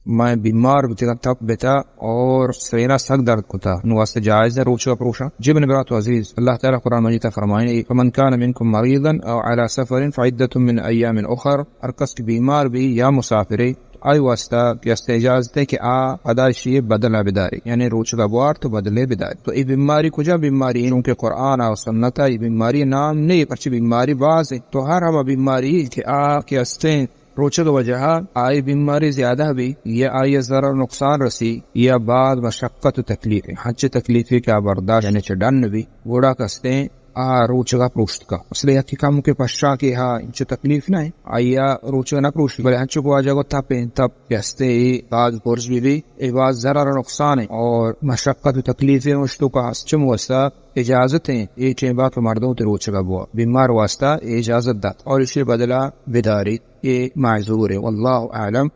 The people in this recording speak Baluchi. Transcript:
من بیمار بوتگاں، تپ بتا اور سرینا سک درد کتا، نو واسطہ جائز ہے روچگا پروشاں؟ جی منی برات عزیز، اللہ تعالی قرآن مجید ءَ فرمائنی، فمن کان منکم مریضا او علی سفر فعدة من ایام اخر، ہر کس کہ بیمار بی یا مسافرے، آئی واسطہ کہ است اجازت ہے کہ آ پدا اشی بدلا بداری، یعنی روچگا بوار تو بدلے بداری۔ تو ای بیماری کجا بیماری ہے؟ چونکہ قرآن و سنت ءَ ای بیماری نام نہیں، پرچہ بیماری باز ہے۔ تو ہر ہما بیماری کہ آ کہ استیں روچگ وجہ آئی بیماری زیادہ بی یا آئی ضرر نقصان رسی یا بعد مشقت و تکلیف، ہنچ تکلیفی کہ آ برداشت یعنی چہ ڈن بی، گڑا کستیں آ روچگا پروشت کا۔ مثلا یکی کم کہ پشا کہ ہا انچو تکلیف نہ ہے، آیا روچگا نہ پروشی، بلے ہنچو کہ واجہ کو تپ ہیں، تپ کہ ہستے ای باز برز بی بی، ای باز ضرر و نقصان ہے اور مشقت و تکلیف ہے، اشتو کا ہست۔ چم واسطہ اجازت ہیں، ای ٹیم با کہ مردم تے روچگا بوا، بیمار واسطہ اجازت دات اور اشی بدلا بداری، یہ معذور ہے۔ واللہ اعلم۔